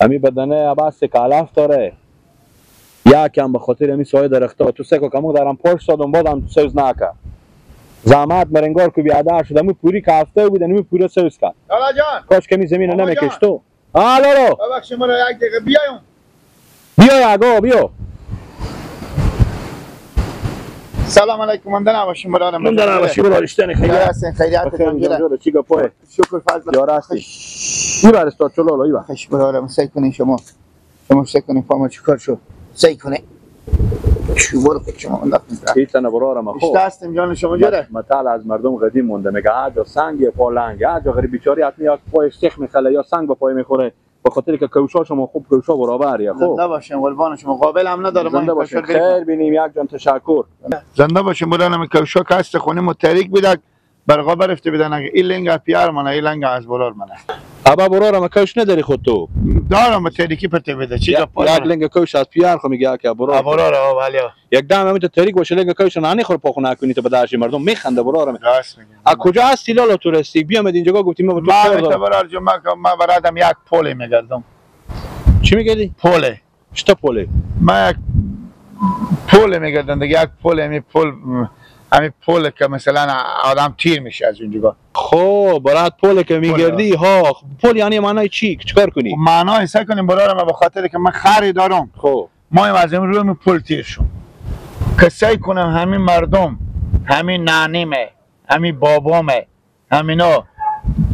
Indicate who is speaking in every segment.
Speaker 1: امی بدنه عباس کالاف داره یکم به خاطر امی سایه درختا تو سکو کمو دارم پشت دادم بادم تو سوز نکه زحمت مرنگار که بیاده شد امی پوری که هفته بود امی پوری سوز کرد.
Speaker 2: لالا جان
Speaker 1: کاش که می زمین نمیکش تو. لالا
Speaker 2: ببخشید مرا یک دقیقه بیایم.
Speaker 1: بیا آقا بیا.
Speaker 2: سلام علیکم. مونده نباشیم برادرم.
Speaker 1: مونده نباشی برادر. اشتن خیلی
Speaker 2: هستین خیریت
Speaker 1: جان چی گپه؟
Speaker 2: شکر فضل
Speaker 1: یار هستی. ایبر استاد چلو ایبر.
Speaker 2: خوش برادرم سعی کنین شما سعی کنین فاما چیکار شد؟ سعی کنین شما رو خود شما انداختین.
Speaker 1: ایتن برادرم خب.
Speaker 2: هستیم جان شما جوره.
Speaker 1: مثال از مردم قدیم مونده میگه هر سنگ پا لنگ، هر جا غریب بیچاری حتمی یا پای سیخ میخله یا سنگ به پای میخوره. به خاطر که کوشا شما خوب کوشا برابر یا خوب.
Speaker 2: زنده باشین قربان شما قابل هم نداره ما.
Speaker 1: زنده باشین خیر بینیم یک جان تشکر.
Speaker 2: زنده باشین برادرم. کوشا که هست خونه متحرک بودک برقا برفته بدن این لنگ پیار منه این لنگ از برار منه.
Speaker 1: ابا برارم کوش نداری خود تو؟
Speaker 2: دارم متحرکی پرته بده چی
Speaker 1: یک لنگ کوش از پیار خو میگه که برار
Speaker 2: برار ها ولی
Speaker 1: یک دم هم تو تحریک باشه لنگ کوش نه نخور پاخو نکنی تو به درش مردم میخنده برارم.
Speaker 2: راست میگی.
Speaker 1: از کجا هستی لالا تو رسی بیامد اینجا گفتیم ما تو کار دارم.
Speaker 2: برار جو ما برادم یک پول میگردم.
Speaker 1: چی میگردی؟
Speaker 2: پول.
Speaker 1: چه پوله؟
Speaker 2: ما یک پول میگردم دیگه یک پول می پول همین پول که مثلا آدم تیر میشه از اونجا.
Speaker 1: خب برات پول که میگردی ها پول یعنی معنای چی؟ چیکار کنی؟
Speaker 2: معنای سعی کنیم برادرم به خاطر که من خری دارم.
Speaker 1: خب
Speaker 2: ما از این روی پول تیر شم که سعی کنم همین مردم همین نانیمه همین بابامه همینا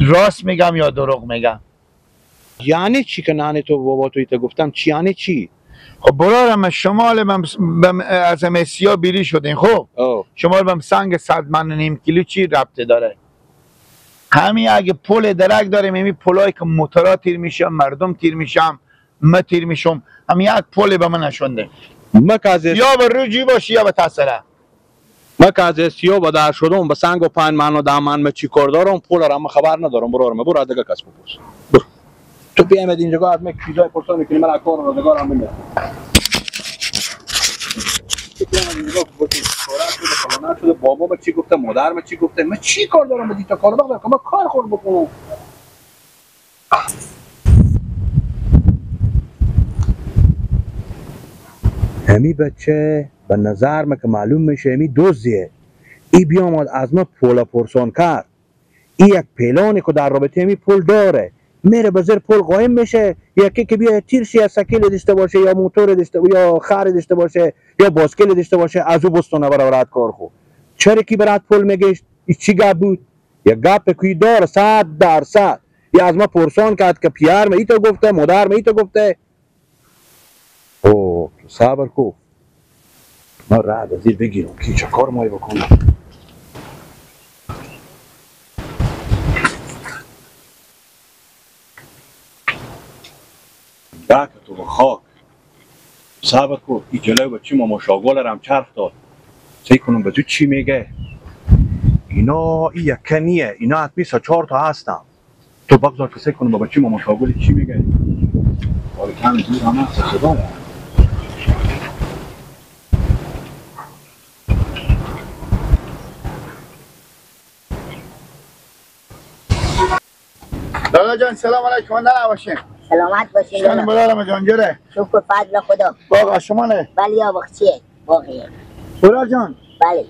Speaker 2: راست میگم یا دروغ میگم.
Speaker 1: یعنی چی که نانی تو بابا تو ایتا گفتم چی یعنی چی؟
Speaker 2: خب برادرم شمال از مسیا بیری شدین. خب شمال بم سنگ 100 من نیم کیلو چی ربطه داره؟ همین اگه پل درک داریم همین پلایی که موتورا تیر میشم مردم تیر میشم ما تیر میشم همین یک پل به من نشونده. یا به روجی باشی یا به تسره.
Speaker 1: ما که از سیا به در شدم به سنگ و 5 من و 10 من ما چی کار دارم پول را من خبر ندارم برادرم. برو دیگه کس بپرس. برو تو بیامد اینجا از من چیزای پرسان میکنی من کار روزگارم میمیرم. تو بیامد اینجا گفتی کارا شده فلان شده بابا ما چی گفته مادر ما چی گفته من چی کار دارم به دیتا کار دارم که من کار خور بکنم. همی بچه به نظر من که معلوم میشه همی دزدیه. ای بیامد از ما پول پرسان کرد. ای یک پلانی که در رابطه همی پول داره میره به زیر پول قایم میشه. یکی که بیا تیرشی یا سکیل داشته باشه یا موتور داشته یا خر داشته باشه یا باسکل داشته باشه از او بستونه برات کار خو. چرا کی برات پول میگشت؟ ای چی گپ بود؟ یک گپ کی داره 100%. یا از ما پرسان کرد که پیار ما ایتو گفته مادر ما ایتو گفته. او صبر کو ما رد از زیر بگیرم کی چه کار مای بکنم. دک تو به خاک صبر کو ای جلوی بچی ما مشاگل رم چرخ داد سعی کنم به تو چی میگه. اینا ای یکه نیه اینا حتمی 3-4 تا هستن. تو بگذار که سعی کنم به بچی ما مشاگل چی میگه. حالا کم دور هم هست خدا.
Speaker 2: لالا جان سلام علیکم. نه باشین.
Speaker 3: سلامت باشین.
Speaker 2: شما برادرم جان جوره؟
Speaker 3: شکر فضل خدا.
Speaker 2: باغ شما نه؟
Speaker 3: بله آقا چیه؟ باغیه.
Speaker 2: برادر جان.
Speaker 3: بله.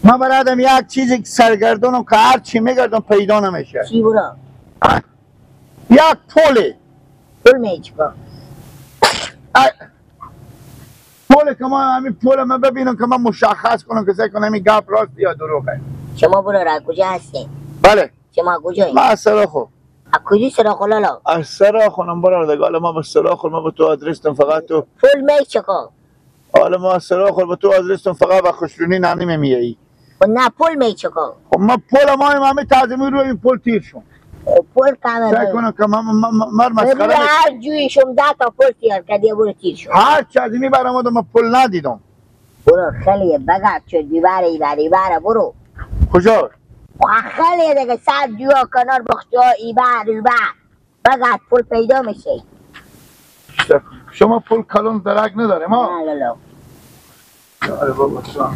Speaker 2: من برادرم یک چیزی سرگردونم که هر چی میگردم پیدا نمیشه.
Speaker 3: چی برا؟
Speaker 2: یک پوله.
Speaker 3: پول میچکا.
Speaker 2: پول که ما همین پول من ببینم که من مشخص کنم که سعی کنم همین گپ راست یا دروغه.
Speaker 3: شما برا کجا هستین؟
Speaker 2: بله.
Speaker 3: شما کجایی؟
Speaker 2: من از سراخو.
Speaker 3: از کجا سراخو لالا؟
Speaker 2: از سراخونم برادر. حالا ما به سراخو ما به تو آدرس فقط تو
Speaker 3: پول میچکا.
Speaker 2: حالا ما از سراخو به تو آدرس فقط و خوشرونی نانی میایی.
Speaker 3: نه پول میچکا.
Speaker 2: خب ما پول ما همه تعظیمی رو این پول تیر شون.
Speaker 3: خب پول کمه.
Speaker 2: سعی کنم که من مسخره
Speaker 3: هر جوی شم 10 تا پول تیر کردی برو تیر شون.
Speaker 2: هر چی از میبرم ما پول ندیدم.
Speaker 3: برو خیلی بگرد شد دیواره ایبره برو.
Speaker 2: کجا؟
Speaker 3: خیلی دیگه سر جویا کنار بخشا ایبر ایبر بگرد پول پیدا میشه.
Speaker 2: شما پول کلون درک نداره ما؟
Speaker 3: نه لالا.
Speaker 2: آره بابا شما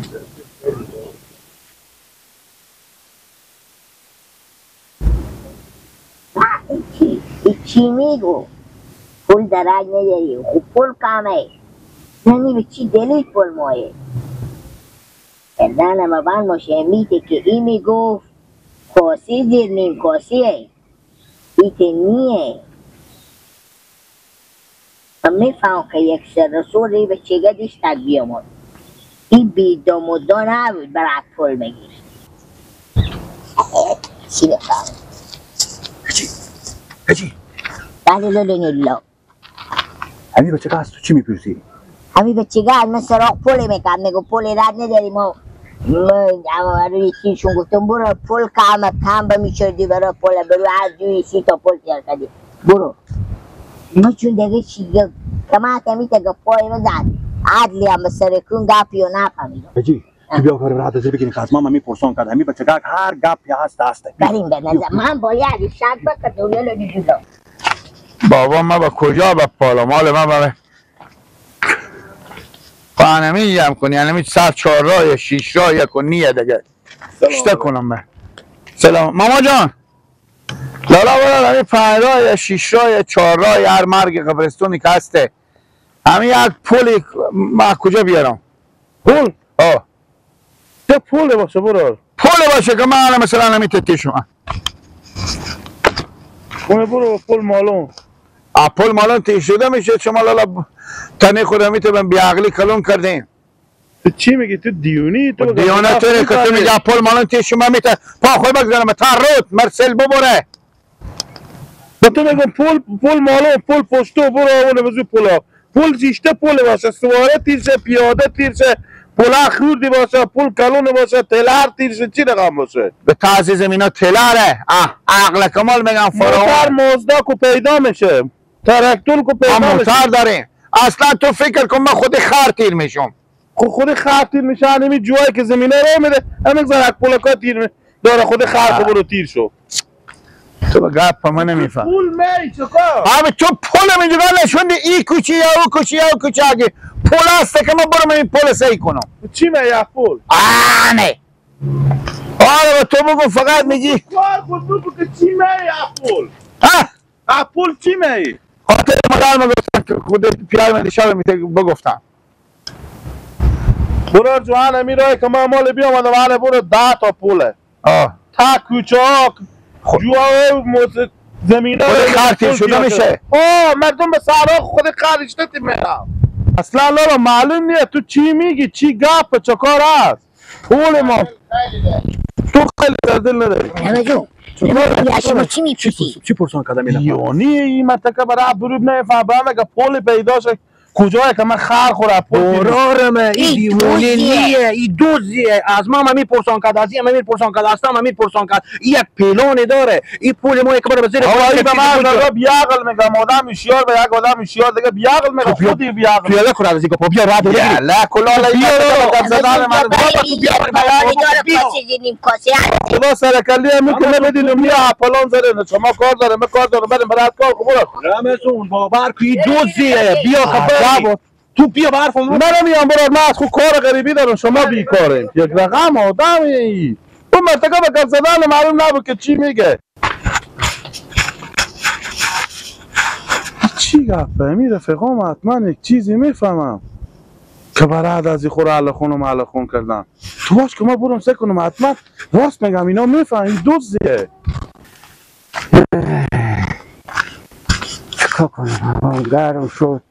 Speaker 3: چی میگو؟ پول درک نداری، خوب پول کمه. نمی به چی دلیل پول مایه؟ کردن ما بند باشه میته که ای میگفت کاسی زیر نیم کاسیه ایته نیه. من میفهم که یک سر رسول ای به چگه دیش تک بیامد. این بیدام و دا نبود برای پول بگیر. چی بفهم؟
Speaker 1: هجی
Speaker 3: بله لولو.
Speaker 1: همین بچه از تو چی میپرسی؟
Speaker 3: همین بچه از من سراغ پول میکرد، میگو پول رد نداریم ما. من روی چیشون گفتم برو پول کم کم بمیشردی برو پول برو از جوی سی تا پول تیر کردی برو. ما چون دیگه چی کمک همی تا گپای مزد عدلی هم به سرکون گپی و نفهمیدم.
Speaker 1: هجی تو بیا کار برات از بگیریم که از ما میپرسون کرد همین بچه هر گپی هست هست.
Speaker 3: بریم به نظر من باید شک بکردم لولو.
Speaker 2: بابا ما با کجا با پالا مال من با قانمی هم کنی، یعنی سر 4 راه 6 راه یک و نیه دیگه. شته کنم من. سلام ماما جان. لالا برا همین 5 راه 6 راه 4 راه هر مرگ قبرستونی که هسته همین یک پولی ما کجا بیارم؟
Speaker 4: پول؟
Speaker 2: آه
Speaker 4: چه پول باشه برو؟
Speaker 2: پول باشه که من مثلا همین تتی شما.
Speaker 4: خونه برو پول مالون.
Speaker 2: پول مالون تی شده میشه شما لالا تنه خودم میتونم بیعقلی کلون کردیم.
Speaker 4: تو چی میگی؟ تو دیونی؟ تو
Speaker 2: دیونه تو که تو میگی پول مالون تی شما میته پا خود بگذارم تا روت مرسل ببره.
Speaker 4: با تو میگم پول مالون پول پشتو برو اون بزو پولا پول زیشته پول باشه سواره تیرشه پیاده تیرشه پولا خوردی باشه پول کلون باشه تلر تیرشه چی رقم باشه؟
Speaker 2: به تعزیز اینا تلره. عقل کمال میگم
Speaker 4: فرار مازدا کو پیدا میشه تراکتور کو پیدا میشه.
Speaker 2: موتر داریم. اصلا تو فکر کن من خود خر تیر میشم.
Speaker 4: خود خر تیر میشه همین جوایی که زمینه رو میده همین زرک پولکا تیر داره خود خر برو تیر شو.
Speaker 2: تو با گپ من نمیفهم.
Speaker 4: پول می چیکار؟
Speaker 2: همین تو پول اینجا نشوندی ای کوچی یا او کوچی یا او کوچی اگه پول هست که من برم این پول سعی کنم.
Speaker 4: چی می پول؟
Speaker 2: آنه. آره تو بگو فقط میگی.
Speaker 4: کار خود بگو که چی می پول؟
Speaker 2: ها؟
Speaker 4: پول چی می؟
Speaker 2: خاطر مادر ما گفتم که خود پیار من دیشب میته بگفتم.
Speaker 4: برو جوان امیر رای که ما مال بیام من برو 10 تا پوله. تا کوچه ها جوای زمینه
Speaker 2: خرطی شده میشه.
Speaker 4: مردم به سرا خود خرشته میرم. اصلا لالا معلوم نیست تو چی میگی چی گپ چه کار است. پول ما تو خیلی در دل نداری.
Speaker 3: شما چی میپرسی؟
Speaker 1: چی پرسان کردم اینا؟
Speaker 4: یعنی این منطقه برای بروب نمیفهمم که پول پیدا شد کجایه که من خر خورم پول.
Speaker 1: برارم این دیوانه نیه این دوزیه از ما من میپرسان کرد از این من میپرسان کرد از من میپرسان کرد این یک پلان داره این پول ما یک بار به زیر
Speaker 4: پول به من بیعقل میگم آدم هوشیار به یک آدم هوشیار دیگه بیعقل میگم خودی بیعقل
Speaker 1: پیاده خور از اینکه بیا رد
Speaker 2: بگیر لا کلاله
Speaker 4: زدن من خدا سرکلی هم که بدین می پلان زده شما کار داره من کار دارم بریم برات کار خب
Speaker 1: رمزون باور کو این دوزیه بیا خبر تو بیا برفم
Speaker 4: من نمیام برات من از خود کار غریبی دارم شما بیکاره یک رقم آدمی اون مرتکب به گپ زدن معلوم نبود که چی میگه چی گپه می رفیقام حتما یک چیزی میفهمم که برای از خور اهل خون و محل خون کردن تو باش که ما برم سه کنم حتما راست میگم اینا میفهم این دوزیه.
Speaker 5: چیکار کنم گرم شد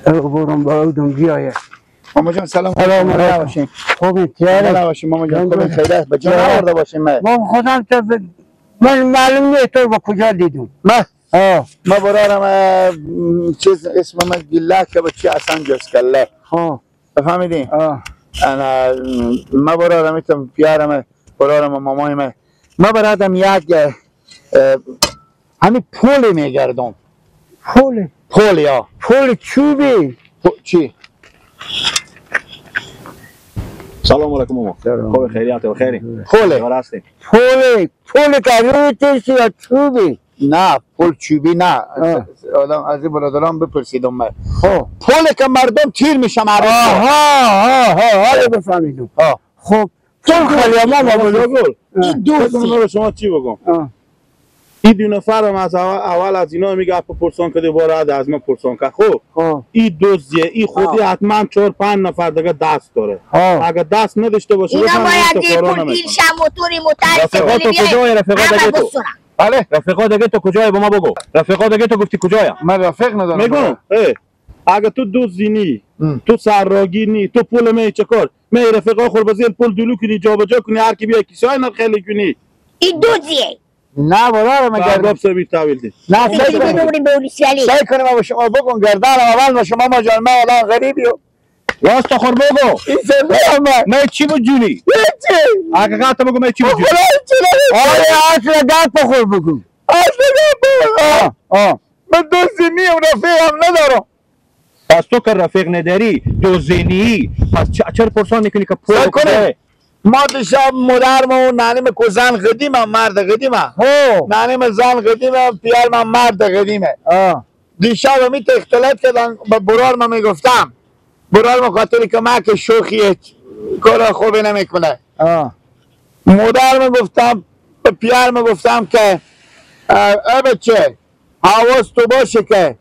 Speaker 5: برم با اودم بیایه.
Speaker 2: ماما جان سلام. سلام علیکم.
Speaker 5: خوبی تیاره
Speaker 2: باشیم ماما جان خوبی خیلی است به جان آورده باشیم.
Speaker 5: ما خودم تا من معلوم نیست تو با کجا دیدم.
Speaker 2: من ما برارم چیز اسم من گله که بچه اصلا جز کله.
Speaker 5: خب
Speaker 2: فهمیدین؟ انا ما برارم ایتم پیارم برارم مامای من ما برادم یک همین پول میگردم.
Speaker 5: پول؟
Speaker 2: پول یا
Speaker 5: پول چوبی؟
Speaker 2: چی؟
Speaker 1: سلام علیکم ماما. خوب خیریت و خیری.
Speaker 2: پول
Speaker 5: پول پول کاری تیرسی یا چوبی؟
Speaker 2: نه پول چوبی نه. آدم از این برادران بپرسیدم من.
Speaker 5: خب
Speaker 2: پول که مردم تیر میشم.
Speaker 5: آها آها حالا بفهمیدم. خب پول خیلی ما بابا
Speaker 2: این دوستی
Speaker 4: شما چی بگم؟ این دو نفرم از اول از اینا میگه پرسان که دوباره از من پرسان که خب این دزدیه، این خودی حتما 4 5 نفر دیگه دست داره. اگه دست نداشته باشه
Speaker 3: اینا باید دی پول دیل شم موتوری موتر
Speaker 1: تو کجای رفیقا دیگه تو؟
Speaker 2: بله
Speaker 1: رفیقا دیگه تو کجای؟ به ما بگو رفیقا دیگه تو گفتی کجای؟
Speaker 2: من رفیق ندارم.
Speaker 4: میگم اگه تو دزدی نی، تو سراگی نی، تو پول می چه کار؟ می رفیقا خور بزیل پول دلو کنی، جابجا کنی، هر کی بیا کیسای نر خیلی کنی.
Speaker 3: این دزدیه.
Speaker 2: نه برادر من
Speaker 4: گرداب سبی تاویل دی.
Speaker 2: نه سعی کنیم با شما بگم گردن اول با شما ما جان، من الان غریبیو.
Speaker 1: راست خور بگو.
Speaker 2: این سر
Speaker 1: من چی بود جونی؟
Speaker 2: چی؟
Speaker 1: حقیقت بگو من چی بود جونی؟
Speaker 5: آره اصلا گپ خور بگو.
Speaker 2: اصلا گپ. من دزدی نیم، رفیقم ندارم.
Speaker 1: پس تو که رفیق نداری، دزدی نی، پس چرا پرسان میکنی که پول
Speaker 2: کنی؟ ما دیشب مادرم و نانیم کو زن قدیمه، مرد قدیمه. نانیم زن قدیمه، پیار من مرد قدیمه. دیشب می اختلاط کردن با برار ما میگفتم. برار ما خاطری که من که شوخیه کار خوبی نمیکنه. مادرم گفتم به پیار گفتم که ای بچه حواس تو باشه که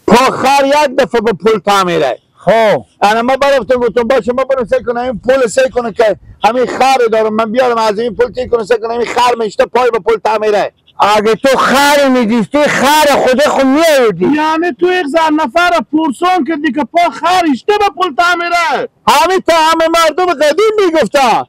Speaker 2: پاخر یک دفعه به پول تعمیره.
Speaker 5: خب
Speaker 2: انا ما برفتم گفتم باشه ما برم سعی کنم این پول سعی کنم که همین خر دارم من بیارم از این پول تی کنم سعی کنم این خر میشته پای به پول تعمیره.
Speaker 5: اگه تو خر میدیستی خر خود خود میآوردی.
Speaker 4: یعنی تو یک زن نفر پرسان کردی که پا خر اشته به پول تعمیره.
Speaker 2: همین تا همه مردم قدیم میگفتن.